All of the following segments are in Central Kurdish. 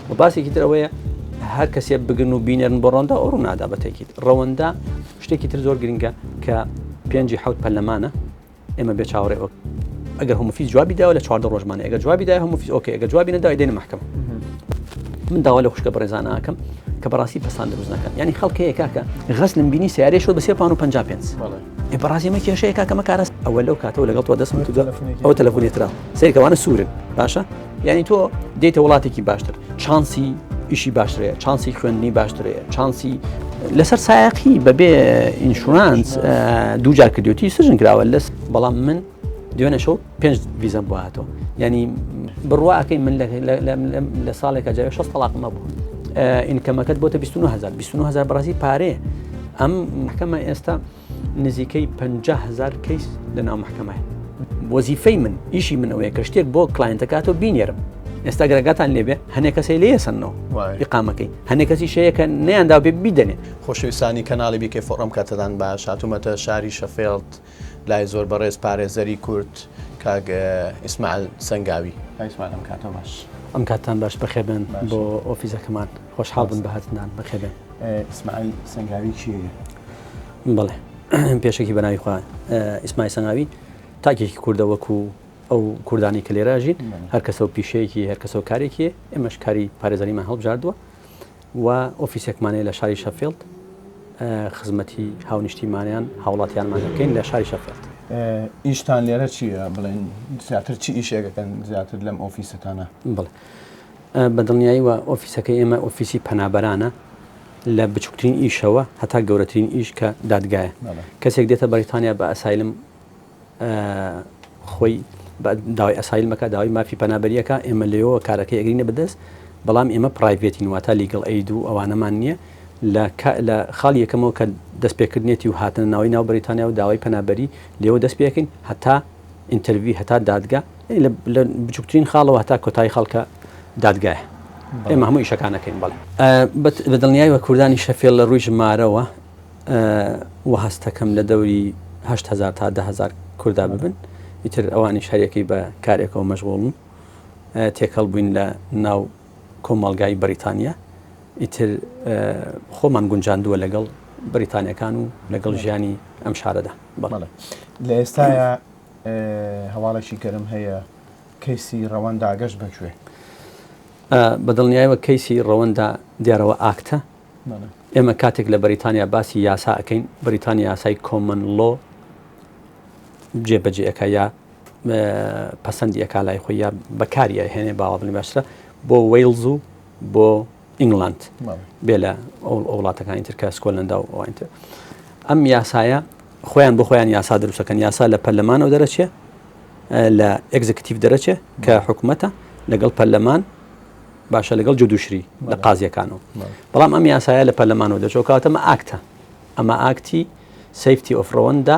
و باسێکی تر ئەوەیە هەر کەسێ بگرن و بینێرن بۆ ڕەوندا ئەو ڕوونادا بە تەکید ڕەوەندا شتێکی تر زۆر گرنگە کە پێنجی حەوت پەرلەمانە ئێمە بێ چاوەڕێ ئەو ئەگەر Home Office جوابی داوە لە 14 ڕۆژمانە ئەگەر جوابی دای Home Office okay ئەگەر جوابی نەدا دێنە محکەمە من داوا لە خوشکە بەڕێزانە ئەکەم کە بەڕاستی پەستان دروست نەکەن یعنی خەڵک هەیە کاکە غەسلم بینی سیارەی شۆ بە سێ پاون و 50 پێنج ئێ بەڕاستی ئەمە کێشەیە کاکە مە کارە ئەوە لەو کاتەوە لەگەڵ تۆ دەستم ئەوە تەلەفۆنی ترا سەیرکەوانە سوورن باشە یعنی تۆ دێتە وڵاتێکی باشتر چانسی ئیشی باشترەیە چانسی خوێندنی باشترەیە چانسی لەسەر سایەقی بەبێ insurance دووجار کردوتی سژن کراوە لەس بەڵام من دوێنێ شەو پێنج ڤیزەم بۆ هاتەوە ینی بڕواکەی من لە ساڵێکە جاوێ 6 تەلاقم هەبوو income ەکەت بۆتە 29000 29000 بەڕاستی پارەیە ئەم محکەمە ئێستا نزیکەی 50 هزار case لە ناو محکەمە وەزیفەی من ئیشی من ئەوەیە کە شتێک بۆ client ەکاتەوە بینێرم ئێستا گەرەگاتان لێبێ هەنێک کەسەی لێ سەنەوە ئیقامەکەی هەنێک کەسی شەیە کە نیاندا بێ بیدەنێ. خۆشەویستانی کەناڵی بیکەی فۆڕ ئەم کاتەتان باش هاتوومەتە شاری شەفێڵد لای زۆر بەڕێز پارێزەری کورد کاک ئیسماعیل سەنگاوی. کاک ئیسماعیل ئەم کاتەو باش. ئەم کاتتان باش بەخێربێن بۆ ئۆفیسەکەمان خۆشحاڵ بن بە هاتنتان بەخێربێن. ئیسماعیل سەنگاوی کێیە؟ بەڵێ پێشەکی بەناوی خوا ئیسماعیل سەنگاوی تاکێکی کوردە وەکو ئەو کوردانی کە لێرە ژین هەر کەسە و پیشەیەکی هەر کەسە و کارێکی ئێمەش کاری پارێزەریمان هەڵبژاردووە و ئۆفیسێکمان هەیە لە شاری شەفیڵد خزمەتی هاونیشتیمانیان هاوڵاتیانمان دەکەین لە شاری شەفیڵد. ئیشتان لێرە چییە؟ بڵێن زیاتر چی ئیشێک ئەکەن زیاتر لەم ئۆفیسەتانە؟ بەڵێ بە دڵنیایی وە ئۆفیسەکەی ئێمە ئۆفیسی پەنابەرانە لە بچووکترین ئیشەوە هەتا گەورەترین ئیش کە دادگایە کەسێک دێتە بەریتانیا بە asylum خۆی داوای asylum ەکە داوای مافی پەنابەریەکە ئێمە لێەوە کارەکەی ئەگرینە بەدەست بەڵام ئێمە private ین واتە legal aid و ئەوانەمان نییە لە خاڵی یەکەمەوە کە دەستپێکردنێتی و هاتنە ناوی ناو بەریتانیا و داوای پەنابەری لێوە دەست پێکەین هەتا interview هەتا دادگا لە بچووکترین خاڵەوە هەتا کۆتایی خەڵکە دادگایە ئێمە هەموو ئیشەکانەکەین بەڵێ بە دڵنیایەوە کوردانی شەفێڵ لە ڕووی ژمارەوە و هەستەکەم لە دەوری 8هزار تا دههزار کوردا ببن ئیتر ئەوانیش هەریەکەی بە کارێکەوە مەشغوڵن تێکەڵ بووین لە ناو کۆمەڵگای بەریتانیا ئیتر خۆمان گونجاندووە لەگەڵ بەریتانیەکان و لەگەڵ ژیانی ئەم شارەدا. بەڵێ لە ئێستاە هەواڵێکی گەرم هەیە کەیسی ڕەوەندا گەشت بەکوێ؟ بە دڵنیایەوە کەیسی ڕەوەندا دیارەوە ئاکتە ئێمە کاتێک لە بەریتانیا باسی یاسا ئەەکەین بەریتانیا یاسای common law جێبەجێ ئەکا یا پەسەندی ئەکا لای خۆی یا بەکاری ئەهێنێ باوە بڵێ باشترە بۆ وەیڵز و بۆ ئینگلاند بێ لە وڵاتەکانی تر کە سکۆلندا و ئەوانی تر ئەم یاسایە خۆیان بۆ خۆیان یاسا دروستەکەن یاسا لە پەرلەمانەوە دەرەچێ لە executive دەرەچێ کە حکوومەتە لەگەڵ پەرلەمان باشە لەگەڵ judiciary لە قازیەکانەوە بەڵام ئەم یاسایە لە پەرلەمانەوە دەچۆ کاتە ئەمە ئاکتە ئەمە ئاکتی Safety of Rwanda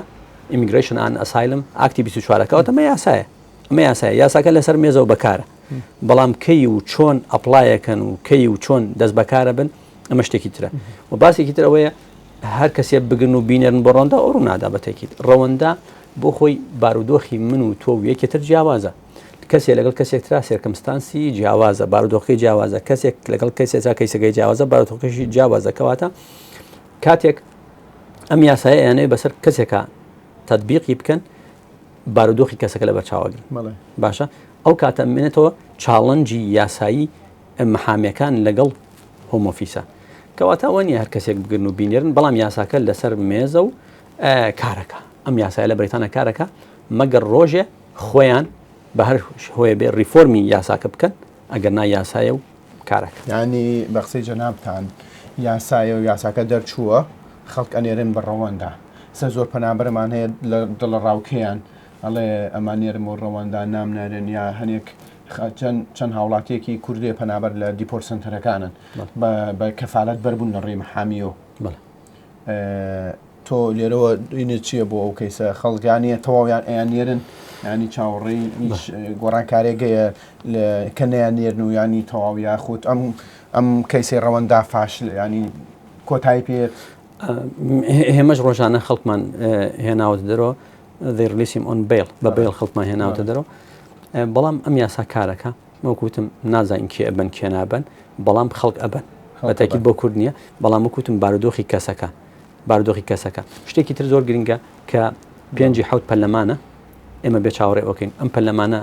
Immigration and Asylum Act ی 24 کەواتە ئەمە یاسایە ئەمە یاسایە یاساکە لەسەر مێزەوە بەکارە بەڵام کەی و چۆن apply ەکەن و کەی و چۆن دەست بەکارە بن ئەمە شتێکی ترە و باسێکی تر ئەوەیە هەر کەسێ بگرن و بینێرن بۆ ڕەوندا ئەو ڕوونادا بە تەکید ڕەوەندا بۆ خۆی بارودۆخی من و تۆ و یەکێتر جیاوازە کەسێ لەگەڵ کەسێک ترا circumstance ی جیاوازە بارودۆخی جیاوازە کەسێک لەگەڵ کەسێکا کەیسەکەی جیاوازە بارودۆخەکەشی جیاوازە کەواتە کاتێک ئەم یاسایە ئەیانەوێت بەسەر کەسێکا تەتبیقی بکەن بارودۆخی کەسەکە لە بەرچاوەگرن باشە ئەو کاتە منێتەوە challenge ی یاسایی محامیەکان لەگەڵ Home Office ە کەواتە ئەوە نیە هەر کەسێک بگرن و بینێرن بەڵام یاساکە لەسەر مێزە و کارەکە ئەم یاسای لە بەریتانیا کارەکە مەگەر ڕۆژێ خۆیان بە هەر هۆیە بێ ریفۆرمی یاساکە بکەن ئەگەر نا یاسایە و کارەکە. یانی بە قسەی جەنابتان یاسایە و یاساکە دەرچووە خەڵک ئەنێرن بە ڕەوەندا سە زۆر پەنابەرمان هەیە لە دڵەڕاوکێیان ئەڵێ ئەمان نێرم بۆ ڕەوەندا نامنێرن یا هەنێک چەند هاوڵاتیەکی کوردێ پەنابەر لە deport center ەکانن بە کەفالەت بەربوون لە ڕێی محامیەوە. تۆ لێرەوە دینت چییە بۆ ئەو کەیسە خەڵکانیە تەواویان ئەیان نێرن ینی چاوەڕێی هیچ گۆڕانکارێکەیە کە نەیان نێرن و ینی تەواو یاخود ئەم ئەم کەیسی ڕەوەندا فاشل ینی کۆتایی پێ هێمەش ڕۆژانە خەڵکمان هێناوەتە دەرەوە they release him on bail بە bail خەڵکمان هێناوەتە دەرەوە بەڵام ئەم یاسا کارەکە. وەکو وتم نازانین کێ ئەبەن کێ نابەن بەڵام خەڵک ئەبەن بەتاکیت بۆ کورد نییە بەڵام وەکو وتم بارودۆخی کەسەکە بارودۆخی کەسەکە شتێکی تر زۆر گرنگە کە پێنجی حوت پەرلەمانە ئێمە بێ چاوەڕێ ئەوکەین ئەم پەرلەمانە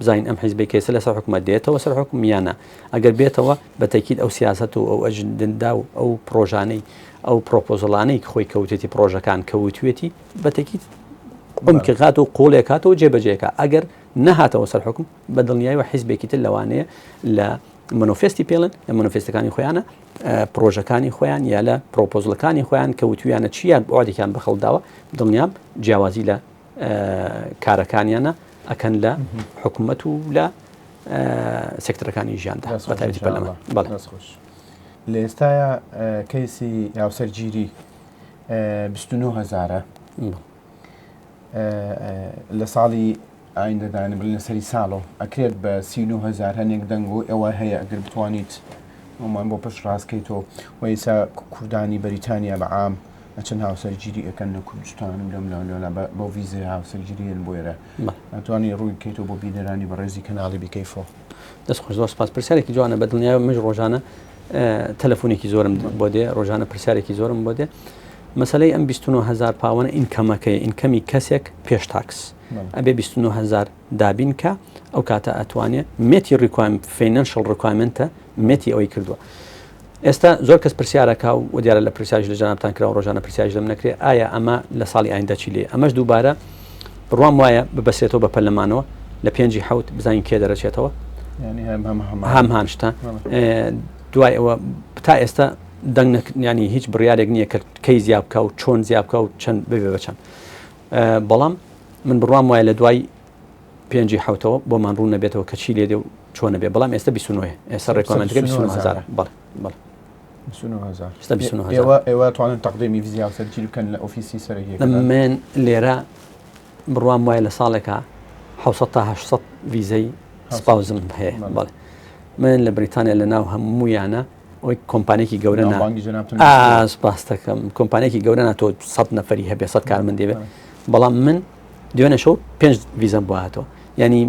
بزانین ئەم حیزبەی کەیسە لەسەر حکوومەت دێتەوە سەر حکوم یانە ئەگەر بێتەوە بە تەکیید ئەو سیاست و ئەو ئەجندا و ئەو پرۆژانەی ئەو پرۆپۆزڵانەی خۆی کەوتێتی پرۆژەکان کەوتوێتی بە تەکیید عمقی و قوڵێک هاتەوە جێبەجێکە ئەگەر نەهاتەوە سەر حکوم بە دڵنیایەوە حیزبێکی تر لەوانەیە لە مەنۆفێستی پێڵن لە مەنۆفێستەکانی خۆیانە پرۆژەکانی خۆیان یا لە پرۆپۆزلەکانی خۆیان کە وتویانە چیان بۆعدێکیان بەخەڵداوە دڵنیام جیاوازی لە کارەکانیانە ئەکەن لە حکوومەت و لە سێکتەرەکانی ژیاندا بەتایبەتی پەرلەمان بەڵێ لە ئێستاە کەیسی هاوسەرگیری 29 هزارە لە ساڵی ئایندەدا یانی بڵێن لە سەری ساڵەوە ئەکرێت بە 39 هەزار هەنێک دەنگ و ئێوە هەیە ئەگەر بتوانیت ئەومان بۆ پشت ڕاستکەیتەوە و ئێستا کوردانی بەریتانیا بە عام ئەچن هاوسەرگیری ئەکەن لە کوردستان و لەم لەولا بۆ ڤیزای هاوسەرگیرین بۆ ئێرە ئەتوانی ڕووی بکەیتەوە بۆ بینەرانی بەڕێزی کەناڵی بیکەیفۆ. دەست خۆش زۆر سپاس پرسیارێکی جوانە بە دڵنیایەوە منش ڕۆژانە تەلەفۆنێکی زۆرم بۆ دێ ڕۆژانە پرسیارێکی زۆرم بۆ دێ مەسلەی ئەم 29هزار pound ە income ەکەی income ی کەسێک پێش tax ئەبێ 29هزار دابین کە ئەو کاتە ئەتوانێ meet ی requirement financial requirement ە meet ی ئەوەی کردووە ئێستا زۆر کەس پرسیارەکە و دیارە لە پرسیاریش لە جەنابتان کرا و ڕۆژانە پرسیاریش لەم نەکرێ ئایا ئەمە لە ساڵی ئایندە چی لێ ئەمەش دووبارە بڕوام وایە ببەسێتەوە بە پەرلەمانەوە لە پێنجی حوت بزانین کێ دەرەچێتەوە هەم هان شتە دوای ئەوە تا ئێستا دەنگ ینی هیچ بڕیارێک نییە کە کەی زیا بکە و چۆن زیا بکە و چەند ببێ بە چەند بەڵام من بڕوام وایە لە دوای پێنجی حوتەوە بۆمان ڕوون نەبێتەوە کە چی لێدێ و چۆنە بێ بەڵام ئێستا 29 ئێستا requirement ەکە 29هزار بەڵێ بەڵێ ئێوە توانن تەقدیمی ڤیزی هاوسەرگیری بکەن لە office ی سەرەکیەکە من لێرە بڕوام وایە لە ساڵێکا 600 تا 800 ڤیزەی spouse م هەیە بەڵێ من لە بریتانیا لە ناو هەموویانە ئەوەی کۆمپانیکی گەورە نا سپاس دەکەم کۆمپانیکی گەورە نا تۆ 100 نەفەری هەبێ 100 کارمەندی بێ بەڵام من دوێنێ شەو پێنج ڤیزەم بۆ هاتەوە ینی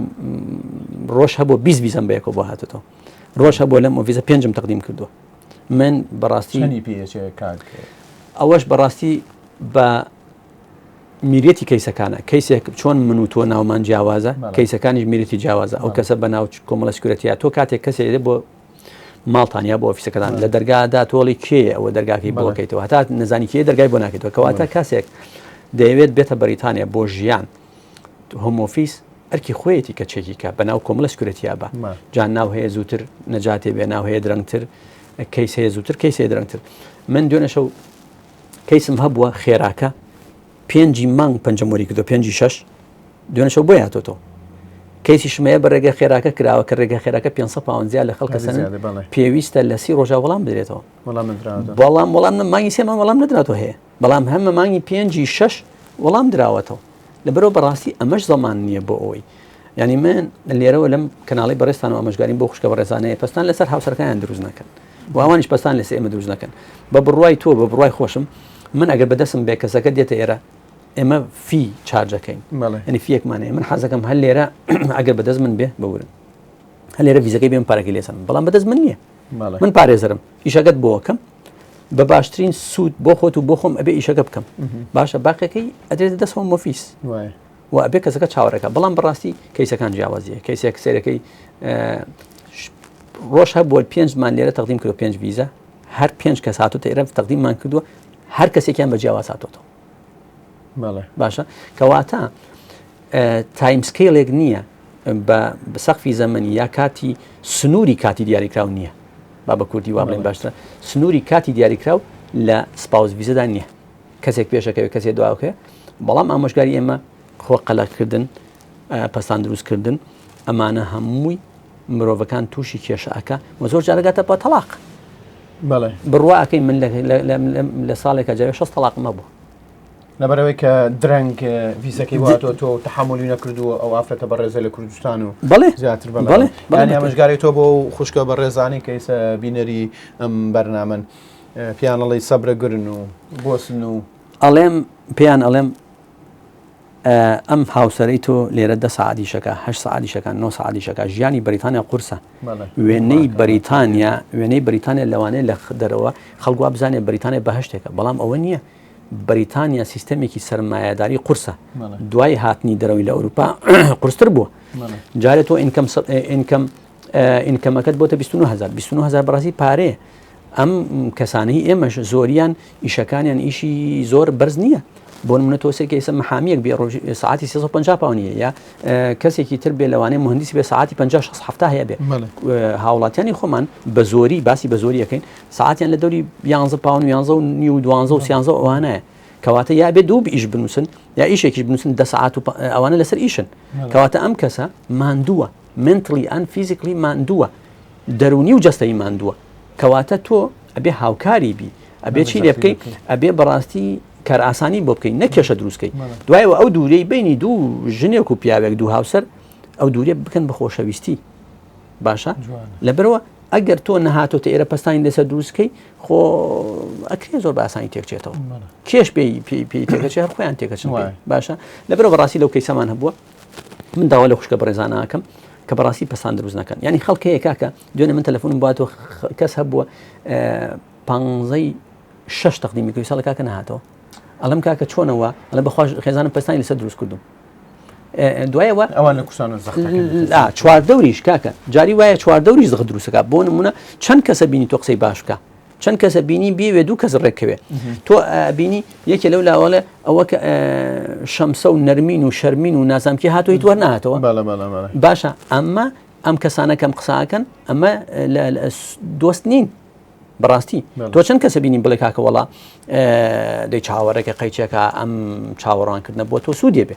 ڕۆژ هەبوو 20 ڤیزەم بەیەکەوە بۆ هاتەوە ڕۆژ هەبوو لەم ئۆفیسە پێنجم تەقدیم کردووە من بەڕاستی ئەوەش بەڕاستی بە merit ی کەیسەکانە کەیسێک چۆن من و تۆ ناومان جیاوازە کەیسەکانیش merit ی جیاوازە ئەو کەسە بە ناو کۆمەڵە security ە تۆ کاتێک کەسێک بۆ ماڵتان یا بۆ ئۆفیسەکەتان لە دەرگادا تۆڵی کێیە ئەوە دەرگاکەی بۆکەیتەوە هەتا نەزانی کێ دەرگای بۆ ناکەیتەوە کەواتە کەسێک دەیەوێت بێتە بەریتانیا بۆ ژیان Home Office ئەرکی خۆیەتی کە چێکی کە بەناو کۆمەڵە security یا بە جان ناو هەیە زووتر نەجاتێ بێ ناو هەیە درەنگتر کەیس هەیە زووتر کەیس هەیە درەنگتر من دوێنێ شەو کەیسم هەبووە خێراکە پێنجی مانگ پەنجەمۆری کردو پێنجی شەش دوێنێ شەو بۆی هاتۆتەوە کەیسی شمەیە بە ڕێگە خێراکە کراوە کە ڕێگە خێراکە 500 pound زیاد لە خەڵکە سەن پێویستە لە سی ڕۆژە وەڵام بدرێتەوە بەڵام وەڵام مانگی سێمان وەڵام نەدراتەوە هەیە بەڵام هەمە مانگی پێنجی شەش وەڵام دراوەتەوە لەبەرەوە بەڕاستی ئەمەش زەمان نییە بۆ ئەوەی یعنی من لێرەوە لەم کەناڵی بەڕێستانەوە ئامۆژگاریم بۆ خوشکە بەڕێزانەیە پەستان لەسەر هاوسەرەکانیان دروست نەکەن و ئەوانیش پەستان لەسەر ئێمە دروست نەکەن بە بڕوای تۆ بە بڕوای خۆشم من ئەگەر بەدەستم بێ کەسەکە دێتە ئێرە ئێمە fee charge ەکەین ینی fee یەکمان هەیە من حەزەکەم هەر لێرە ئەگەر بەدەست من بێ ببورن هەر لێرە ڤیزەکەی بێم پارەکەی لێسەن بەڵام بەدەست من نییە من پارێزەرم ئیشەکەت بۆکەم بە باشترین سوود بۆ خۆت و بۆ خۆم ئەبێ ئیشەکە بکەم باشە باقیەکەی ئەدرێتە دەست Home Office و ئەبێ کەسەکە چاوەڕێکە بەڵام بەڕاستی کەیسەکان جیاوازیە کەیسێک سێرەکەی ڕۆژ هەبووە پێنجمان لێرە تەقدیم کردو پێنج ڤیزە هەر پێنج کەس هاتوتە ئێرە تەقدیممان کردووە هەر کەسێکیان بە جیاواز هاتۆتەوە باشە کەواتە time scale ێک نییە بە سەقفی زەمەنی یا کاتی سنووری کاتی دیاریکراو نییە با بە کوردی وا بڵێن باشترە سنووری کاتی دیاریکراو لە spouse ڤیزەدا نییە کەسێک پێشەکەوێت کەسێ دواکەوێ بەڵام ئامۆژگاری ئێمە خۆ قەلەقکردن پەستان دروستکردن ئەمانە هەمووی مرۆڤەکان تووشی کێشە ئەکا و زۆر جارەگاتە بە تەلاق بڕوا ئەەکەی من لە ساڵێکە جاوێ 6 تەلاقم هەبوو لەبەرەوەی کە درەنگ ڤیزەکەی واتۆ تۆ تحملی نەکردووە ئەو ئافرەتە بەڕێزە لە کوردستان و بەڵێ زیاتر بەڵێ بەڵێ ئامۆژگاری تۆ بۆ خوشکە بەڕێزانی کە ئێستا بینەری ئەم بەرنامەن پیان ئەڵێی سەبرە گرن و بۆسن و ئەڵێم پێیان ئەڵێم. ئەم هاوسەرەی تۆ لێرە دە سەعات ئیشەکا، هەشت سەعات ئیشەکا، نۆ سەعات ئیشەکا، ژیانی بەریتانیا قورسە. وێنەی بەریتانیا وێنەی بەریتانیا لەوانەیە لە دەرەوە خەڵک وا بزانێت بەریتانیا بەهشتێکە بەڵام ئەوە نییە. بەریتانیا سیستەمێکی سەرمایەداری قورسە دوای هاتنی دەرەوەی لە ئەوروپا قورستر بووە جارێ تۆ income income income ەکەت بۆتە 29هزار 29هزار بەڕاستی پارەیە ئەم کەسانەی ئێمەش زۆریان ئیشەکانیان ئیشی زۆر بەرز نییە بۆ نمونە تۆ سێکە ئێستا محامیەک بێ ڕۆژ ساعتی 350 پاونیە یا کەسێکی تر بێ لەوانەیە مهندسی بێ ساعتی 50 60 70 هەیە بێ هاوڵاتیانی خۆمان بە زۆری باسی بە زۆری یەکەین ساعتیان لە دەوری 11 پاون و 11 و نیو و 12 و 13 ئەوانەیە کەواتە یا بێ دوو ئیش بنووسن یا ئیشێکیش بنووسن دە ساعت و ئەوانە لەسەر ئیشن کەواتە ئەم کەسە ماندووە mentally and physically ماندووە دەروونی و جەستەیی ماندووە کەواتە تۆ ئەبێ هاوکاری بی ئەبێ چی لێ بکەی ئەبێ بەڕاستی کارئاسانی بۆ بکەین نە کێشە دروستکەی دوایەوە ئەو دوورەی بینی دوو ژنێک و پیاوێک دوو هاوسەر ئەو دوورێ بکەن بە خۆشەویستی باشە لەبەرەوە ئەگەر تۆ نەهاتۆتە ئێرە پەستانی لەسەر دروستکەی خۆ ئەکرێ زۆر بە ئاسانی تێکچێتەوە کێش پێی پێی پێی تێکەچێ هەر خۆیان تێکەچن باشە لەبەرەوە بەڕاستی لەو کەیسەمان هەبووە من داوا لە خوشکە بەڕێزانە ئەکەم کە بەڕاستی پەستان دروست نەکەن یعنی خەڵک هەیە کاکە دوێنێ من تەلەفۆنم باتۆ کەس هەبووە پانزەی شەش تەقدیمی کرد ساڵە کاکە نەهاتەوە ئەڵم کاکە چۆنەوە ئەڵێ بەخواش خێزانم پەستانی لەسەر دروست کردم دوایەوە ئەوان لە کوردستان چواردەوریش کاکە جاری وایە چواردەوریش زەخت دروستەکە بۆ نمونە چەند کەسە بینی تۆ قسەی باش بکە چەند کەسە بینی بێوێ دوو کەس ڕێککەوێ تۆ بینی یەکێ لەو لاوەڵێ ئەوە کە شەمسە و نەرمین و شەرمین و نازانکی هاتۆ هیچ وەرناهاتەوە باشە ئەمە ئەم کەسانە کەم قساکەن ئەمە دۆست نین بەڕاستی تۆ چەند کەسە بینی بڵێ کاکە وڵا دەی چاوەڕێکە قەیچێکە ئەم چاوەڕانکردنە بۆ تۆ سوودێ بێ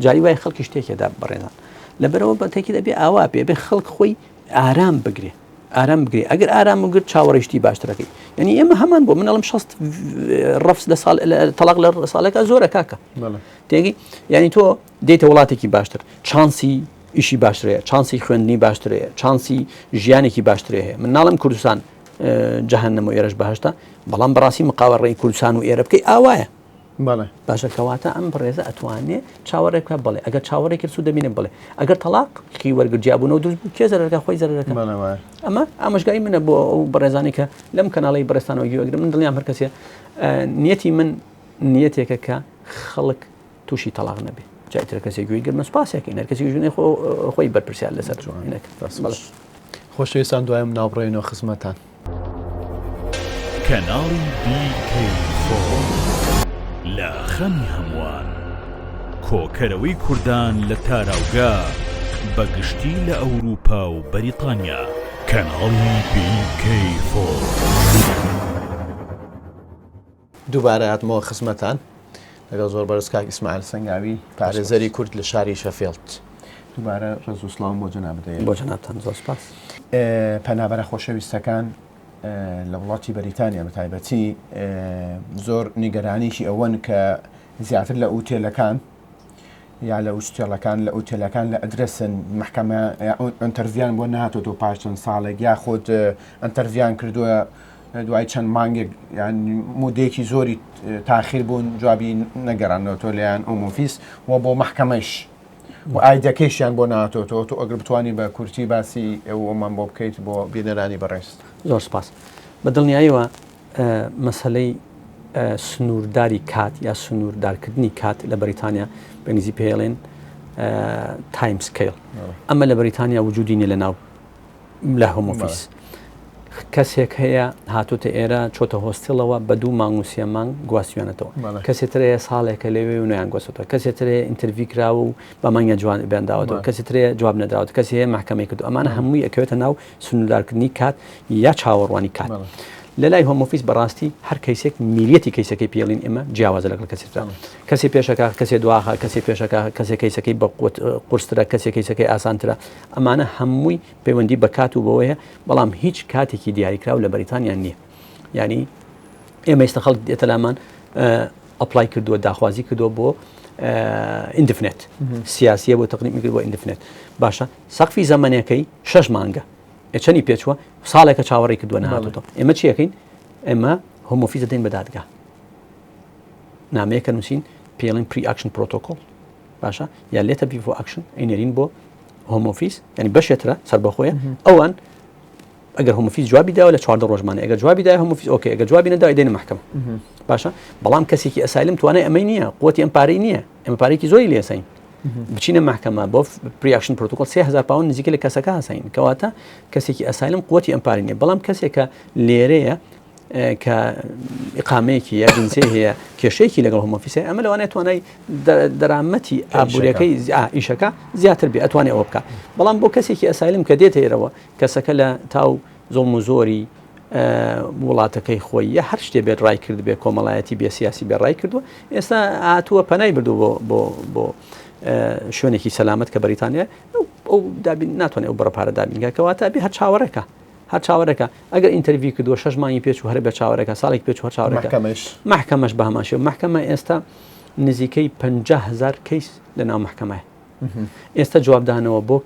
جاری وای خەڵکی شتێکێدا بەڕێزان لەبەرەوە بە تێکی دەبێ ئاوا بێ بێ خەڵک خۆی ئارام بگرێ ئارام بگری ئەگەر ئارام گرت چاوەڕێی شتی باشترەکەی یعنی ئێمە هەمان بۆ من ئەڵم 60 ڕفس لە ساڵ تەلاق لە ساڵێکە زۆرە کاکە تێگی یعنی تۆ دێتە وڵاتێکی باشتر چانسی ئیشی باشترەیە چانسی خوێندنی باشترەیە چانسی ژیانێکی باشترێ هەیە من ناڵم کوردستان جەهەنەم و ئێرەش بەهشتە بەڵام بەڕاستی مقاوەڕی کوردستان و ئێرە بکەی ئاوایە بەڵێ. باشە کەواتە ئەم بەڕێزە ئەتوانێ چاوەڕێ بکات بەڵێ ئەگەر چاوەڕێ کرد سوود دەبینێ بەڵێ ئەگەر تەڵاق کی وەرگر جیابوونەوە دروست بوو کێ زەرەرەکە خۆی زەرەرەکە بەڵێ وایە. ئەمە ئامۆژگاری منە بۆ ئەو بەڕێزانی کە لەم کەناڵی بەڕێزتانەوە گوێ ئەگرن من دڵنیام هەر کەسێ نیەتی من نیەتێکە کە خەڵک تووشی تەڵاق نەبێ جا ئیتر کەسێک گوێی گرت من سوپاسێکین هەر کەسێک گوێ خۆی بەرپرسیار لەسەر جوانەکە خۆشەویستان دوایم ناوبڕێنەوە خزمەتان. کەناڵی BK4 لە خەمی هەمووان. کۆکەرەوەی کوردان لە تاراوگە بە گشتی لە ئەوروپا و بەریتانیا. کەناڵی BK4. دووبارە هاتمەوە خزمەتان لەگەڵ زۆر بەرز کاک ئیسماعیل سەنگاوی پارێزەری کورد لە شاری شەفێڵد. دووبارە ڕێز و سڵاوم بۆ جەنابت هەیە. بۆ جەنابتان زۆر سپاس. پەنابەرە خۆشەویستەکان لە وڵاتی بەریتانیا بە تایبەتی زۆر نیگەرانیی ئەوەن کە زیاتر لە ئوتێلەکان یا لە ئوتێلەکان لە ئوتێلەکان لە ئەدرەسن مەحکەمە ئەنتەرڤیان بۆ نهاتۆتەوە پاش چەند ساڵێک یاخود ئەنتەرڤیان کردووە دوای چەند مانگێک یان مودەیەکی زۆری تاخیر بوون جوابی نەگەڕانەوە لەیان Home Office و بۆ مەحکەمەش و ئایدەکەیشیان بۆ ناتۆتەوە تۆ ئەگەر بتانی بە کورتی باسی ئەومان بۆ بکەیت بۆ بینەرانی بەڕێز. زۆر سپاس. بە دڵنیاییەوە مەسەلەی سنوورداری کات یا سنووردارکردنی کات لە بەریتانیا بە ئینگلیزی پێڵێن time scale ئەمە لە بەریتانیا وجودی نیە لە ناو لە Home Office کەسێک هەیە هاتوتە ئێرە چۆتە hostel ەوە بە دوو مانگ و سێ مانگ گواستویانەتەوە کەسێ تر هەیە ساڵێکە لەوێ و نیان گواستەوە کەسێ تر هەیە interview کراوە و بە مانگە جوان بێنداوەتەوە کەسی تر هەیە جواب نەدراوەتە کەسی هەیە مەحکەمەی کردو ئەمانە هەمووی ئەکەوێتە ناو سنووردارکردنی کات یا چاوەڕوانی کات لە لای Home Office بەڕاستی هەر کەیسێک میریەتی کەیسەکەی پێڵین ئێمە جیاوازە لەگەڵ کەسی ترا کەسی پێشەکە کەسێ دواخە کەسی پێشەکە کەسێ کەیسەکەی بە قورسترە کەسێ کەیسەکەی ئاسانترە ئەمانە هەمووی پەیوەندی بە کات و بەوە هەیە بەڵام هیچ کاتێکی دیاریکراو لە بەریتانیا نییە یعنی ئێمە ئێستا خەڵک دێتە لامان apply کردووە داخوازی کردووە بۆ indefinite سیاسیە بۆ تەقدیمی کرد بۆ indefinite باشە سەقفی زەمەنەکەی شەش مانگە چەنی پێچووە ساڵێکە چاوەڕێی کردووە نهاتوتەوە ئێمە چیەکەین ئێمە Home Office دەدەین بە دادگا نامەیەکە نووسین پێڵین pre-action protocol. باشە یا letter before action ئەینێرین بۆ Home Office ینی بەشێترە سەربەخۆیە ئەوان ئەگەر Home Office جوابی داوە لە 14 ڕۆژمانە ئەگەر جوابی دای Home Office okay ئەگەر جوابی نەدا دێنە مەحکەمە باشە بەڵام کەسێکی asylum توانای ئەمەی نییە قوتی ئەم پارەی نییە ئەمە پارێکی زۆری لێسەین بچینە مەحکەمە بۆ pre-action protocol 3000 پاوەند نزیکە لە کەسەکە هەسین کەواتە کەسێکی asylum قوتی ئەم پارەی نییە بەڵام کەسێکە لێرەیە کە ئیقامەیەکی یا جنسیە هەیە کێشەیەکی لەگەڵ Home Office ئەمە لەوانەیە توانای دەرامەتی ئابووریەکەی ئیشەکە زیاتر بێ ئەتوانێ ئەوە بکە بەڵام بۆ کەسێکی asylum کە دێتە ئێرەوە کەسەکە لە تاو زۆڵم و زۆری وڵاتەکەی خۆی یا هەر شتێ بێت ڕای کرد بێ کۆمەڵایەتی بێ سیاسی بێ ڕای کردووە ئێستا هاتووە پەنای بردو بۆ بۆ بۆ شوێنێکی سەلامەت کە بەریتانیا ئەو دابین ناتوانێت ئەو بڕە پارە دابینکە کەواتە بێ هەر چاوەڕێکە هەر چاوەرەکە ئەگەر interview کردووە شەش مانگی پێچوو هەر بە چاوەرەکە ساڵێک پێچوو هەر چاوەرەکە مەحکەمەش مەحکەمەش بە هەمان شێوە مەحکەمە ئێستا نزیکەی 50 هەزار case لە ناو مەحکەمەیە ئێستا جوابدانەوە بۆ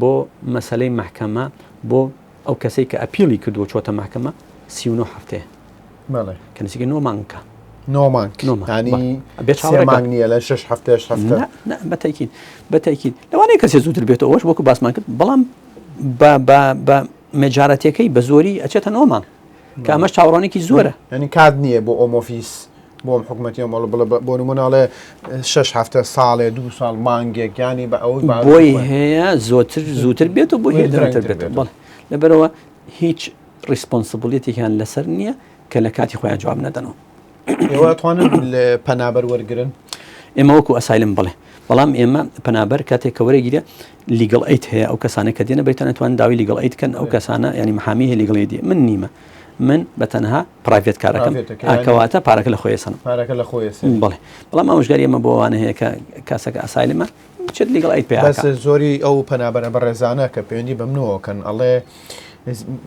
بۆ مەسەلەی مەحکەمە بۆ ئەو کەسەی کە appeal ی کردووە چۆتە مەحکەمە 39 هەفتەیە بەڵێ کە نزیکەی نۆ مانگە نۆ مانگ نۆ مانگ ینی بەڵێ. بێ سێ چاوەڕێکە. مانگ نییە لە شەش هەفتەش هەفتە نا نا بەتەکید بەتەکید لەوانەیە کەسێ زووتر بێتەوە ئەوەش وەکو باسمان کرد بەڵام بە بە بە majority ەکەی بە زۆری ئەچێتە نۆ مانگ کە ئەمەش چاوەڕوانێکی زۆرە. یانی کات نییە بۆ Home Office بۆ ئەم حکومەتی ئەم بڵێ بۆ نمونە ئەڵێ شەش هەفتە ساڵێ دوو ساڵ مانگێک ینی بە ئەوەی بۆی هەیە زۆتر زووتر بێت و بۆی هەیە درەنگتر بێت بەڵێ لەبەرەوە هیچ responsibility ێکیان لەسەر نییە کە لە کاتی خۆیان جواب نەدەنەوە. ئێوە ئەتوانن پەنابەر وەرگرن؟ ئێمە وەکو asylum بڵێ بەڵام ئێمە پەنابەر کاتێک کە وەرەگیرێ legal aid هەیە ئەو کەسانە کە دێنە بەریتانیا توان داوای legal aid کەن ئەو کەسانە ینی محامی هەیە legal aid ی من نیمە من بە تەنها private کارەکەم کەواتە پارەکە لە خۆی سەن پارەکە لە خۆی بڵێ بەڵام ئامۆژگاری ئێمە بۆ ئەوانە هەیە کە کاسەکە asylum ە بچێت legal aid پێ بەس زۆری ئەو پەنابەرە بەڕێزانە کە پەیوەندی بە منەوە کەن ئەڵێ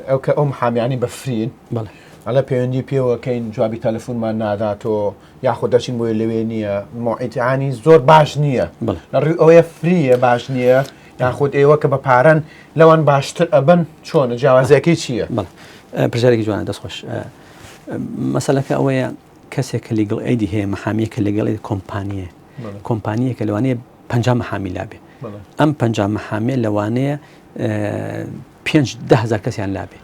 ئەو کە ئەو محامیانی بە free ن بەڵێ ئەڵێ پەیوەندی پێوەکەین جوابی تەلەفۆنمان ناداتەوە یاخود دەچین بۆیە لەوێ نییە مۆعیتیانی زۆر باش نییە لە ڕووی ئەوەیە free یە باش نییە یاخود ئێوە کە بە پارەن لەوان باشتر ئەبن چۆنە جیاوازیەکەی چییە؟ پرسیارێکی جوانە دەست خۆش مەسەلەکە ئەوەیە کەسێک کە legal aid ی هەیە محامیە کە لەگەڵ کۆمپانیە کۆمپانیە کە لەوانەیە پ محامی لابێ ئەم پ محامیە لەوانەیە پێنج دە هەزار کەسیان لابێ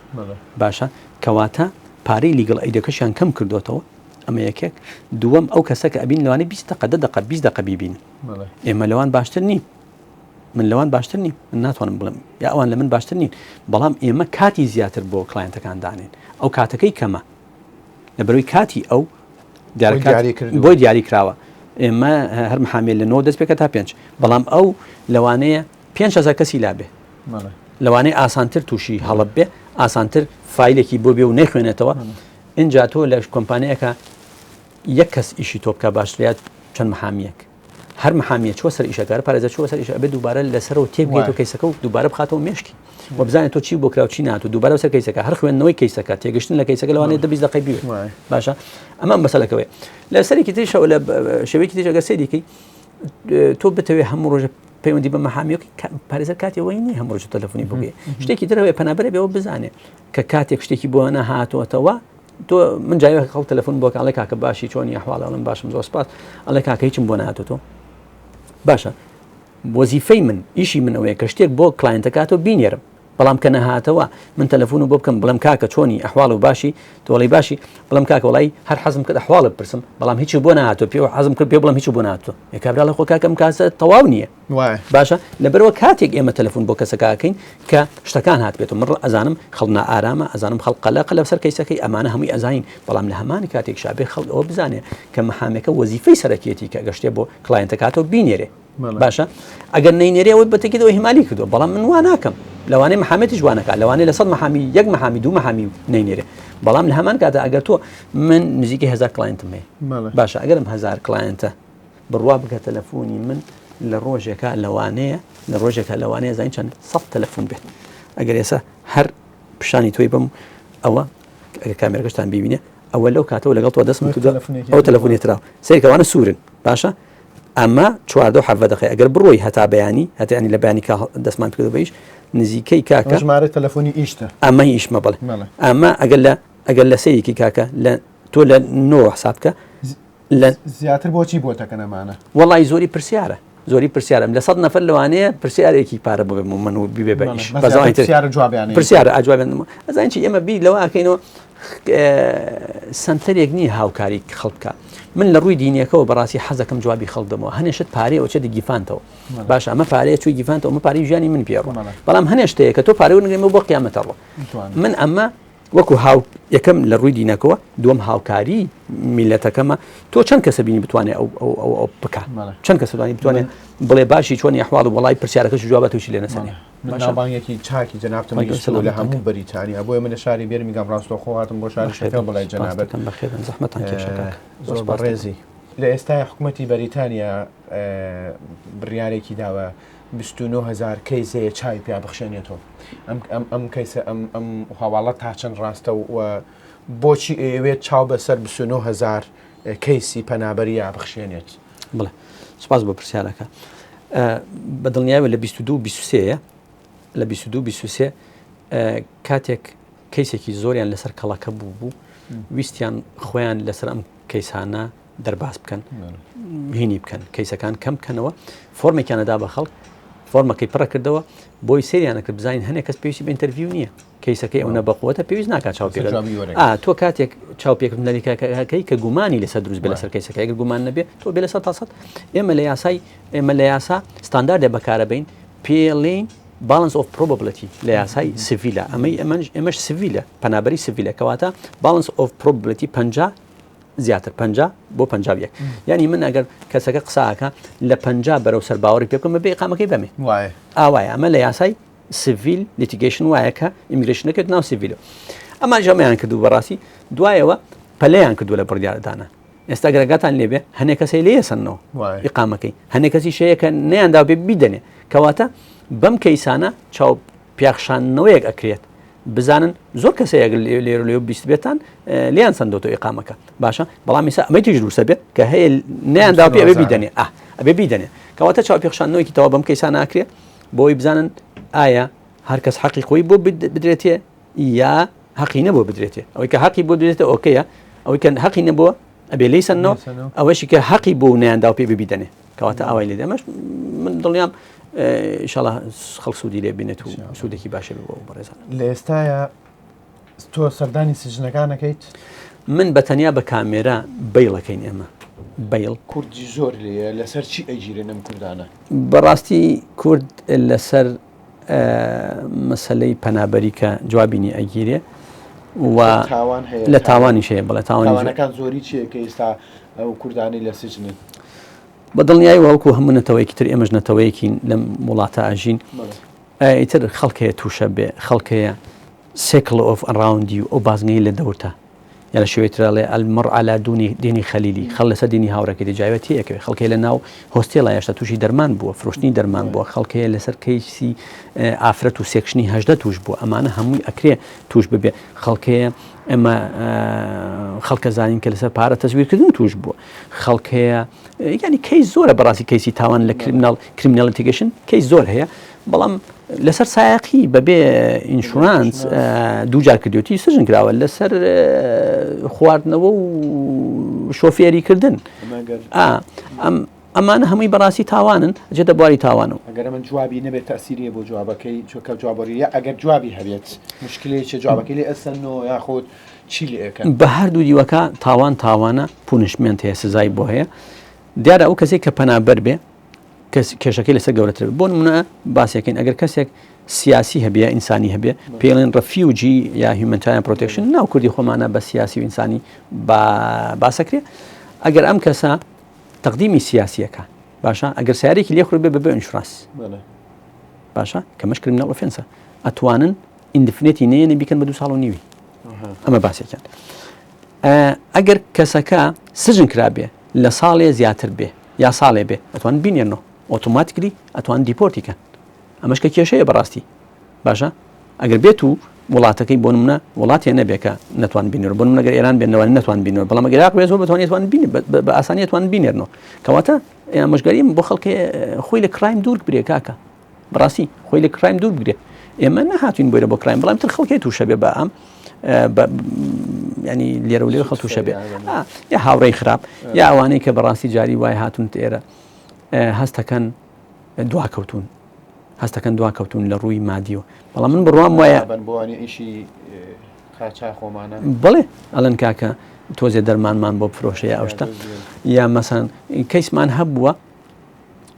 باشە کەواتە پارەی legal aid ەکەشیان کەم کردوتەوە ئەمە یەکێک دووەم ئەو کەسە کە ئەبین لەوانەیە 20 دقە دە دقە 20 دقە بیبین ئێمە لەوان باشتر نین من لەوان باشتر نیم من ناتوانم بڵێم یا ئەوان لە من باشتر نین بەڵام ئێمە کاتی زیاتر بۆ client ەکان دانێن ئەو کاتەکەی کەمە لە بەروی کاتی ئەو بۆی دیاری کراوە ئێمە هەر محامێ لە نۆ دەست پێکە تا پێنج بەڵام ئەو لەوانەیە 5هزار کەسی لابێ لەوانەیە ئاسانتر تووشی هەڵب بێ ئاسانتر file ێکی بۆ بێ و نەخوێنێتەوە ئینجا تۆ لە کۆمپانیایەکە یەک کەس ئیشی تۆ بکا باشترە یا چەند محامیەک هەر محامیە چوە سەر ئیشەکە هەر پارێزەر چوە سەر ئیشە ئەبێ دووبارە لەسەرەوە تێبگەیتەوە case ەکە و دووبارە بخاتەوە مێشکی و بزانێت تۆ چی بۆ کرا و چی نهاتوو دووبارە سەر case ەکە هەر خوێندنەوەی case ەکە تێگەشتن لە case ەکە لەوانەیە دە 20 دقەی بوێت باشە ئەمە مەسەلەکەوەیە لە سەرێکی تریشەوە لە شێوەیەکی تریش ئەگەر سەیری کەی تۆ بتەوێ هەموو ڕۆژە پەیوەندی بە محامیەکە پارێزەر کاتی ئەوەی نییە هەموو ڕۆژە تەلەفۆنی بکەی شتێکی ترەوەی پەنابەرە بێەوە بزانێ کە کاتێک شتێکی بۆ نەهاتووەتەوە تۆ من جای خەڵ تەلەفۆن بۆ کاڵێ کاکە باشی چۆنی ئەحواڵ ئەڵم باشم زۆر سپاس ئەڵێ کاکە هیچم بۆ نهاتوو باشە وەزیفەی من ئیشی من ئەوەیە کە شتێک بۆ client ەکاتەوە بینێرم بەڵام کە نەهاتەوە من تەلەفۆن بۆ بکەم بڵێم کاکە چۆنی ئەحواڵ و باشی تۆڵی باشی بڵم کاکە وڵی هەر حەزم کرد ئەحواڵت پرسم بەڵام هیچی بۆ نهاتۆ پێ حەزم کرد پێ بڵم هیچ بۆ نهاتۆ کابرا خۆ کاکەم کاسە تەواو نییە باشە لەبەرئەوە کاتێک ئێمە تەلەفۆن بۆ کەسەکە ئەکەین کە شتەکان هاتبێتەوە من ئەزانم خەڵک نائارامە ئەزانم خەڵک قەلەقە لەسەر case ەکەی ئەمانە هەمووی ئەزانین بەڵام لە هەمان کاتێکشا بێ خەڵک ئەوە بزانێ کە محامێکە وەزیفەی سەرەکیەتی کە گەشتێ بۆ client ەکاتەوە بینێرێ باشە ئەگەر نەینێرێ ئەوەی بەتەکیدەوە ئیهمالی کردووە بەڵام من وا ناکەم لەوانەیە محامێتیش وا نەکات لەوانەیە لە سەد محامی یەک محامی دوو محامی نەینێرێ بەڵام لە هەمان کاتە ئەگەر تۆ من نزیکەی هەزار client م هەیە باشە ئەگەرم هەزار client ە بڕوا بکە تەلەفۆنی من لە ڕۆژێکا لەوانەیە لە ڕۆژێکا لەوانەیە زانین چەند سەد تەلەفۆن بێت ئەگەر ئێستا هەر پیشانی تۆی بم ئەوە ئەگەر کامێرەکەشتان ببینێ ئەوە لەو کاتەوە لەگەڵ تۆ دەستم کردو ئەو تەلەفۆنی ترا سەیرکەوانە سوورن باشە ئەمە چواردە حەڤە دەقەی ئەگەر بڕۆی هەتا بەیانی هەتیانی لە بەیانی کە دەستمان کردو بەیش نزیکەی کاکە ژمارە تەلەفۆنی ئیشتە ئەمە ئیشمە بڵێ ئەمە ئەگەر لە ئەگەر لە سەیرێکی کاکە لە تۆ لە نۆ حساب بکە لە زیاتر بۆچی بۆتەکەن ئەمانە؟ وەڵی زۆری پرسیارە. زۆری پرسیارم لە سەد نەفەر لەوانەیە پرسیارێکی پارە بۆ بێم و من و بیبێ بە ئیش بەس ئەوانی تر پرسیارە جوابیان پرسیارە ئاجوابیان ئەزانین چی ئێمە بیر لەوە ئەکەینەوە سەنتەرێک نییە هاوکاری خەڵک بکە من لە ڕووی دینیەکەەوە بەڕاستی حەزەکەم جوابی خەڵک دەمەوە هەنێ شت پارەیەوە چێتە گیفانتەوە باش ئەمە پارەیە چوی گیفانتەوە ئەمە پارەی ژیانی من پێڕوە بەڵام هەنێ شتەیە کە تۆ پارە وەرنگرێ بۆ قیامەتەڕوە من ئەمە وەکو هاو یەکەم لە ڕووی دینەکەوە دووەم هاوکاری میلەتەکەمە تۆ چەند کەسە بینی بتوانێت ئەو ئەو ئەو ئەو بکە چەند کەسە توانی بتوانێت بڵێ باشی چۆنی ئەحواڵ و وەڵای پرسیارەکەش جوابەت تووشی لێ نەسەنێ من ناوبانگێکی چاکی جەنابتم بیستووە لە هەموو بەریتانیا بۆیە من لە شاری بێرمیگام ڕاستەوخۆ هاتم بۆ شاری شەفێڵ بەلای جەنابت بەخێربن زەحمەتان کێشا کاک زۆر بەڕێزی لە ئێستای حکوومەتی بەریتانیا بڕیارێکی داوە 29هزار کەیس هەیە چاوی پیا بخشێنێتەوە ئەم ئەم ئەم کەیسە ئەم ئەم هەواڵە تا چەند ڕاستە و بۆچی ئەیەوێت چاو بەسەر 29هزار کەیسی پەنابەریا بخشێنێت؟ بڵێ سپاس بۆ پرسیارەکە بە دڵنیایەوە لە 22 23 لە 22 23 کاتێک کەیسێکی زۆریان لەسەر کەڵەکە بوو بوو ویستیان خۆیان لەسەر ئەم کەیسانە دەرباز بکەن هینی بکەن کەیسەکان کەم بکەنەوە فۆرمێکیانەدا بە خەڵک فۆرمەکەی پڕە کردەوە بۆی سریانە کرد بزانین هەنێک کەس پێویستی بە interview نییە کەیسەکەی ئەونە بەقوەتە پێویست ناکات چاوپێکردن ئا تۆ کاتێک چاوپێکردن لەکەی کە گومانی لەسەر دروست بێ لەسەر کەیسەکە ئەگەر گومان نەبێ تۆ بێ لەسەر تاسەد ئێمە لە یاسای ئێمە لە یاسا ستانداردێ بەکارە بین پێڵین balance of probability لە یاسای civil ە ئەمەی ئەمەش ئێمەش civil ە پەنابەری civil ە کەواتە balance of probability 50 زیاتر 50 بۆ 51 یعنی من ئەگەر کەسەکە قساکە لە 50 بەرەو سەر باوەڕی پێ بکەم بێ ئیقامەکەی بەمێ وایە ئاوایە ئەمە لە یاسای civil litigation وایە کە immigration ەکەت ناو civil ە ئەمان ژەمەیان کردو بەڕاستی دوایەوە پەلەیان کردو لە بڕیاردانە ئێستا گەرەگاتان لێبێ هەنێک کەسەی لێ سەنەوە ئیقامەکەی هەنێک کەسی شەیە کە نیاندا بێ بیدەنێ کەواتە بەم کەیسانە چاو پیاخشانەوەیەک ئەکرێت بزانن زۆر کەسەیە لێر لێ بیست بێتان لیان سندۆتەوە ئیقامەکە باشە بەڵام ئێستا ئەمەی تیژ دروستە بێت کە هەیە نیاندا پێ ئەبێ بیدەنێ ئەبێ بیدەنێ کەواتە چاو پێخشانەوەیکی تەوا بەم کەیسانە ئەکرێت بۆی بزانن ئایا هەر کەس حەقی خۆی بۆ بدرێتێ یا حەقی نەبوو بدرێتێ ئەوەی کە حەقی بۆ بدرێتە okay ە ئەوەی کە حەقی نەبووە ئەبێ لی سەنەوە ئەوەشی کە حەقی بۆ نیاندا و پێ ببیدەنێ کەواتە ئاوای لێ ئەمەش من دڵنیام ئیشەڵا خەڵک سوودی لێ بینێت و سوودێکی باشە بۆ بەڕێزان لە ئێستاە تۆ سەردانی سجنەکان ئەکەیت؟ من بە تەنیا بە کامێرا bail ەکەین ئێمە bail. کوردی زۆر لێیە لەسەر چی ئەگیرێن ئەم کوردانە؟ بەڕاستی کورد لەسەر مەسەلەی پەنابەری کە جوابینی ئەگیرێ و تاوان هەیە لە تاوانیش هەیە بڵێ تاوانەکان زۆری چیە کە ئێستا ئەو کوردانەی لە سجنن؟ بە دڵنیایی وەکو هەموو نەتەوەیەکی تر ئێمەش نەتەوەیەکین لەم وڵاتە ئەژین ئیتر خەڵک هەیە تووشە بێ خەڵک هەیە circle of around you ئەو بازنەی لە دەورتە یا لە شێوەی ترا ڵێ المرء على دونی دینی خلیلی خەڵ لەسەر دینی هاوڕێکەی دی جاوێت تێیەکەوێ خەڵک هەیە لە ناو hostel ا هێشتا تووشی دەرمان بووە فرۆشتنی دەرمان بووە خەڵک هەیە لەسەر کەیسی ئافرەت و section ی 18 توش بووە ئەمانە هەمووی ئەکرێ توش ببێ خەڵک هەیە ئێمە خەڵکە زانین کە لەسەر پارە تەزویرکردن توش بووە خەڵک هەیە یعنی کەیس زۆرە بەڕاستی کەیسی تاوان لە criminal criminal litigation کەیس زۆر هەیە بەڵام لەسەر سایەقی بەبێ insurance دووجار کردوێتی سجن کراوە لەسەر خواردنەوە و شۆفێری کردن ئەم ئەمانە هەمووی بەڕاستی تاوانن ئەچێتە بواری تاوانەوە. ئەگەر ئەمن جوابی نەبێت تەئسیری هەیە بۆ جوابەکەی چونکە جوابەری یا ئەگەر جوابی هەبێت مشکلەیە چیە جوابەکەی لێ ئەسەنەوە یاخود چی لێ ئەکەن؟ بە هەردوو دیوەکە تاوان تاوانە punishment هەیە سزای بۆ هەیە دیارە ئەو کەسێک کە پەنابەر بێ کەس کێشەکەی لەسەر گەورەتر بێ بۆ نمونە باسێکین ئەگەر کەسێک سیاسی هەبێ یا ئینسانی هەبێ پێڵێن refugee یا humanitarian protection ناو کوردی خۆمانە بە سیاسی و ئینسانی با باسەکرێ ئەگەر ئەم کەسە تەقدیمی سیاسیەکە باشە ئەگەر سیارێکی لێ خوربێ بەبێ insurance باشە کە مەش criminal offence ە ئەتوانن indefinite ی نێنە بیکەن بە دو ساڵ و نیوی ئەمە باسێکیان ئەگەر کەسەکە سجن کرابێ لە ساڵێ زیاتر بێ یا ساڵێ بێ ئەتوان بینێنەوە automatically ئەتوان deport ی کەن ئەمەش کە کێشەیە بەڕاستی باشە ئەگەر بێت و وڵاتەکەی بۆ نمونە وڵاتێ نەبێ کە نەتوان بینەر بۆ نمونە گەر ئێران بێن لەوانە نەتوان بینەر بەڵام ئەگەر عێراق بێ زۆر بتوانێت توان بین بە ئاسانی توان بینێرنەوە کەواتە ئامۆژگاریم بۆ خەڵکێ خۆی لە crime دوور بگرێ کاکە بەڕاستی خۆی لە crime دوور بگرێ ئێمە نەهاتوین بۆیرە بۆ crime بەڵام تر خەڵکێ تووشە بێ بە ئەم ینی لێرە و لێرە خەڵ تووشە بێ یا هاوڕێی خراپ یا ئەوانەی کە بەڕاستی جاری وای هاتون ئێرە. هەستەکەن دواکەوتون هەستەکەن دواکەوتون لە ڕووی مادیەوە بەڵام من بڕوام وایە بۆوانی ئیشی خۆمانە بڵێ ئەڵەن کاکە تۆزێ دەرمانمان بۆ فرۆشەیە ئەو شتە یا مەسەن کەیسمان هەبووە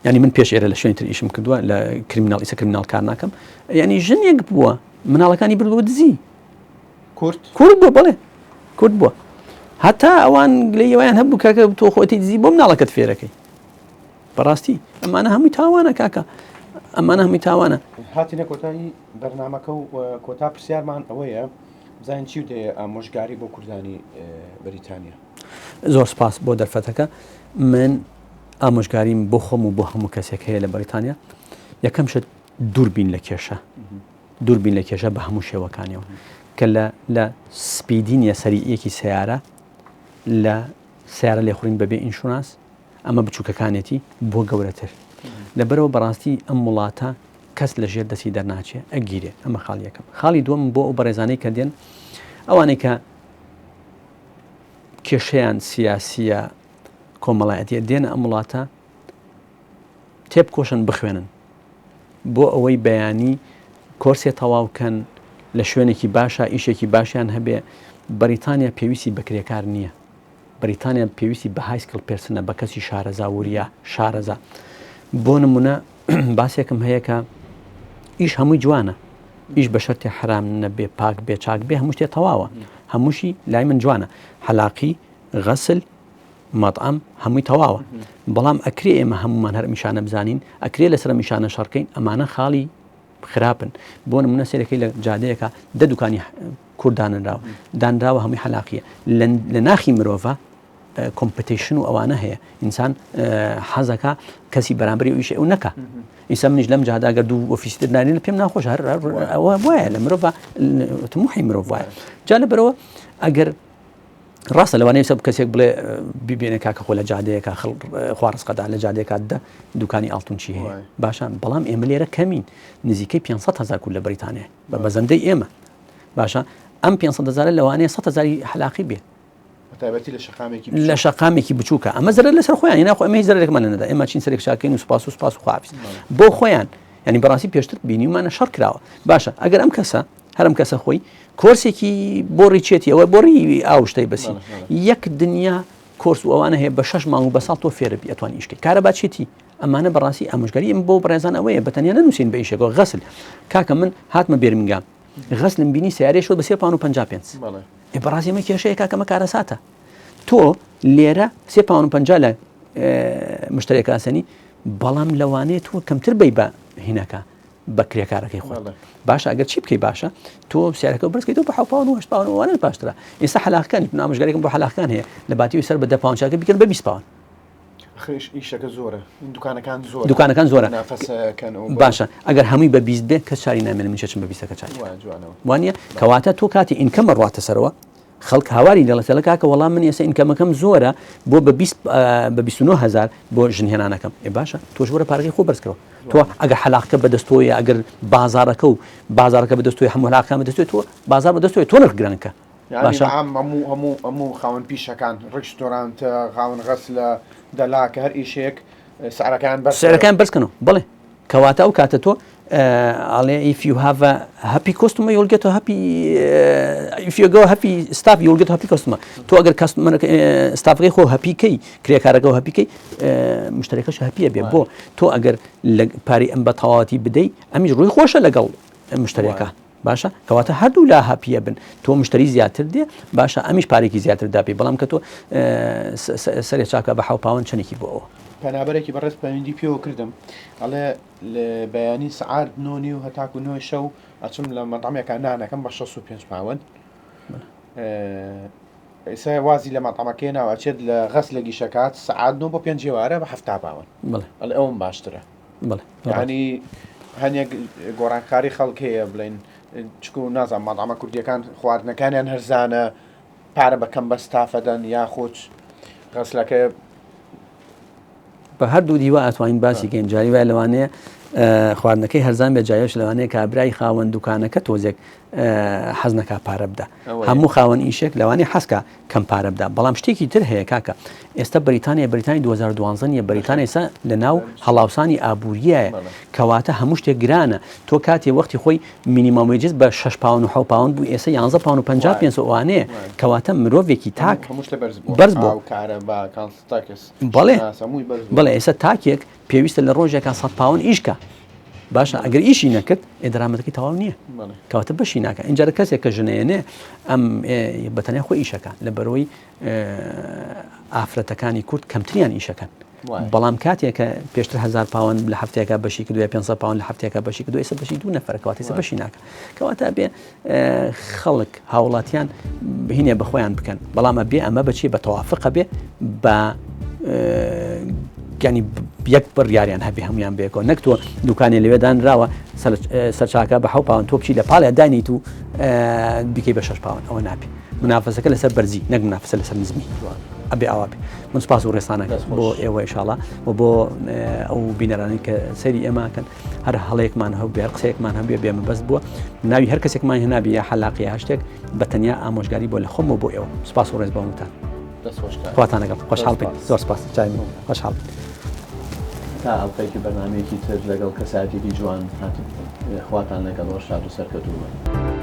ینی من پێش ئێرە لە شوێنی تر ئیشم کردووە لە criminal ئیسە criminal کار ناکەم ینی ژنێک بووە مناڵەکانی بردووە دزی کورد کورد بووە بڵێ کورد بووە هەتا ئەوان گلەیەوەیان هەبوو کاکە تۆ خۆتی دزی بۆ مناڵەکەت فێرەکەی بەڕاستی ئەمانە هەمووی تاوانە کاکە ئەمانە هەمووی تاوانە. هاتینە کۆتایی بەرنامەکە و کۆتا پرسیارمان ئەوەیە بزانین چی دەیە ئامۆژگاری بۆ کوردانی بەریتانیا. زۆر سپاس بۆ دەرفەتەکە من ئامۆژگاریم بۆ خۆم و بۆ هەموو کەسێک هەیە لە بەریتانیا یەکەم شت دووربین لە کێشە دووربین لە کێشە بە هەموو شێوەکانیەوە کە لە لە speeding ە سەریعیەکی سیارە لە سیارە لێخورین بەبێ insurance ئەمە بچووکەکانێتی بۆ گەورەتر لەبەرەوە بەڕاستی ئەم وڵاتە کەس لە ژێر دەستی دەرناچێ ئەگیرێ ئەمە خاڵی یەکەم خاڵی دووەم بۆ ئەو بەڕێزانەی کە دێن ئەوانەی کە کێشەیان سیاسیە کۆمەڵایەتیە دێنە ئەم وڵاتە تێبکۆشن بخوێنن بۆ ئەوەی بەیانی کۆرسێ تەواوکەن لە شوێنێکی باشە ئیشێکی باشیان هەبێ بەریتانیا پێویستی بە کرێکار نییە بەریتانیا پێویستی بە high skill person ە بە کەسی شارەزا وریا شارەزا بۆ نمونە باسێکم هەیە کە ئیش هەمووی جوانە ئیش بە شەرتی حرام نەبێ پاک بێ چاک بێ هەموو شتێ تەواوە هەمووشی لای من جوانە حەلاقی غەسل مەطعم هەمووی تەواوە بەڵام ئەکرێ ئێمە هەمومان هەر میشانە بزانین ئەکرێ لەسەر میشانە شەڕکەین ئەمانە خاڵی خراپن بۆ نمونە سەیرەکەی لە جادەیەکە دە دوکانی کورد دانراوە دانراوە هەمووی حەلاقیە لە ناخی مرۆڤە competition و ئەوانە هەیە ئینسان حەزەکە کەسی بەرامبەری ئەویش ئەو نەکە ئیسا منیش لەم جادا گەر دوو ئۆفیسی تر دانین پێم ناخۆش هەر ئەوە وایە لە مرۆڤ تموحی مرۆڤ وایە جا لەبەرەوە ئەگەر ڕاستە لەوانەیە سەب کەسێک بڵێ ببێنە کاکە خۆ لە جادەیەکە خوا ڕزقەدا لە جادەیەکە دە دوکانی ئاڵتونچی هەیە باشە بەڵام ئێمە لێرە کەمین نزیکەی 500 هزار کورد لە بەریتانیا بە مەزەندەی ئێمە باشە ئەم 500 هزارە لەوانەیە 100 هزاری حلاقی بێ تایبەتی لە شەقامێکی لە شەقامێکی بچووکە ئەمە زەرەر لەسەر خۆیان ناخۆ ئەمە هیچ زەرەرێکمان نەدا ئێمە چین سەرێک چاکەین و سوپاس و سوپاس و خواحافیز بۆ خۆیان یعنی بەڕاستی پێشتر بینیومانە شەڕ کراوە باشە ئەگەر ئەم کەسە هەرم کەسە خۆی کۆرسێکی بۆڕی چێتی ئەوە بۆڕی ئاوشتەی بەسی یەک دنیا کۆرس و ئەوانە هەیە بە شش مانگ و بە ساڵ تۆ فێربی ئەتوان ئیشکەی کارەبا چێتی ئەمانە بەڕاستی ئامۆژگاری ئەم بۆ بەڕێزان ئەوەیە بە تەنیا نەنووسین بە ئیشێکەوە غەسل کاکە من هاتمە بێرمینگام غەسلم بینی سیارەی شۆ بە سێ پاون و 50 پێنج بەڕاستی ئەمە کێشەیە کاکە ئەمە کارەساتە تۆ لێرە سێ پاون و 50 لە مشتەرێکە ئاسنی بەڵام لەوانەیە تۆ کەمتر بی بە هینەکە بە کرێکارەکەی خۆت باشە ئەگەر چی بکەی باشە تۆ سیارەکە بەرزکەیتەوە بە 7 پاون و 8 پاون و ئەوانەش باشترە ئێستا حەلاقەکان ئامۆژگاریەکم بۆ حەلاقەکان هەیە لە باتی سەر بە 10 پاون چاکە بیکەن بە 20 پاون ئیشەکە زۆرە دوکانەکان زۆر دوکانەکان زۆرە باشە ئەگەر هەمووی بە 20 بێ کەس چاری نامێنێ من چم بە 20 چاری وانە کەواتە تۆ کاتی income ە ڕاتە سەرەوە خەڵک هاواری لێڵەتەلە کاکە وەڵام من ئێستا income ەکەم زۆرە بۆ بە 20 بە 29000 بۆ ژنهێنانەکەم ئێ باشە تۆش وەرە پارەکەی خۆ بەرزکەوە تۆ ئەگەر حەلاقەکە بەدەستۆیە ئەگەر بازارەکە و بازارەکە بەدەستۆی هەموو حەلاقەکان بەدەستۆی تۆ بازار بەدەستۆی تۆ نرخ گرانکە باشە هەموو هەموو هەموو خاوەن پیشەکان ڕیستۆرانت خاوەن غەسلە دەلاکە هەر ئیشێک سعرەکان بەرز سعرەکان بەرزکەنەوە بڵێ کەواتە ئەو کاتە تۆ ئەڵێ if you have a happy customer you'll get a happy if you go happy staff you'll get a happy customer تۆ ئەگەر customer staff ەکەی خۆ happy کەی کرێکارەکە happy کەی مشتەرەکەش happy ە بێ بۆ تۆ ئەگەر لە پارەی ئەم بە تەواوەتی بدەی ئەمیش ڕووی خۆشە لەگەڵ مشتەرەکە باشە کەواتە هەردوو لا happy ە بن تۆ مشتری زیاتر دێ باشە ئەمیش پارێکی زیاتر داپی بەڵام کە تۆ سەرێ چاکە بە حەو پاوەن چەندێکی بۆ ئەوە. پەنابەرێکی بەڕێز پەیوەندی پێوە کردم ئەڵێ لە بەیانی سەعات نۆ نیو هەتاکو نۆی شەو ئەچم لە مەتعەمێکا نانەکەم بە 65 پاوەن ئێستا وازی لە مەتعەمەکەی ناوە ئەچێت لە غەس لە گیشەکات سەعات نۆ بۆ پێنج ئێوارە بە هەفتا پاوەن ئەڵێ ئەوم باشترە ینی هەنێک گۆڕانکاری خەڵک هەیە بڵێن چکو نازانم مەتعەمە کوردیەکان خواردنەکانیان هەرزانە پارە بە کەم بە ستافەدەن یاخود غەسلەکە بە هەردوو دیوە ئەتوانین باسی کەین جاری وایە لەوانەیە خواردنەکەی هەرزان بێ جایش لەوانەیە کابرای خاوەن دوکانەکە تۆزێک حەز نەکا پارە بدا هەموو خاوەن ئیشێک لەوانەیە حەزکا کەم پارە بدا بەڵام شتێکی تر هەیە کاکە ئێستا بەریتانیا بەریتانی 2012 نیە بەریتانیا ئێستا لە ناو هەڵاوسانی ئابووریایە کەواتە هەموو شتێک گرانە تۆ کاتێ وەختی خۆی minimum wages بە 6 پاوەن و 7 پاوەن بوو ئێستا 11 پاوەن و 50 پێنج ئەوانەیە کەواتە مرۆڤێکی تاک بەرز بوو بەڵێ بەڵێ ئێستا تاکێک پێویستە لە ڕۆژێکا 100 پاوەن ئیشکە باشە ئەگەر ئیشی نەکرد ئێ دەرامەتەکەی تەواو نییە کەواتە بەشی ناکە ئینجارە کەسێک کە ژنەیەنێ ئەم بەتەنیا خۆی ئیشەکە لە بەرەوەی ئافرەتەکانی کورد کەمتریان ئیشەکەن بەڵام کاتێک کە پێشتر هزار پاوەن لە هەفتەیەکە بەشی کردو 500 پاوەن لە هەفتەیەکە بەشی کردو ئێستا بەشی دوو نەفەرە کەواتە ئێستا بەشی ناکە کەواتە بێ خەڵک هاوڵاتیان هینێ بە خۆیان بکەن بەڵام بێ ئەمە بەچی بە تەوافقە بێ بە ینی یەک بڕیاریان هەبێ هەمویان بێکەوە نەک تۆ دوکانێ لەوێ دانراوە سەرچاکە بە حەو پاوەن تۆ بچی لە پاڵیا دانیت و بیکەی بە شەش پاوەن ئەوە نابێ منافەسەکە لەسەر بەرزی نەک منافەسە لەسەر نزمی ئەبێ ئاوا بێ من سپاس و ڕێستانە بۆ ئێوە ئیشاڵا و بۆ ئەو بینەرانی کە سەیری ئێماکەن هەر هەڵەیەکمان هەبێ هەر قسەیەکمان هەبێ بێ مەبەست بووە ناوی هەر کەسێکمان هێنابی یا حەلاقی یا هەر شتێک بە تەنیا ئامۆژگاری بۆ لە خۆم و بۆ ئێوە سپاس و ڕێز بۆ هەمووتان خواتان لەگەڵ خۆشحاڵ بین زۆر سپاس چای من خۆشحاڵ بین. تا ئەڵقەیەکی بەرنامەیەکی تر لەگەڵ کەسایەتێکی جوان هاتین خواتان لەگەڵ وە شاد و سەرکەوتوو بن.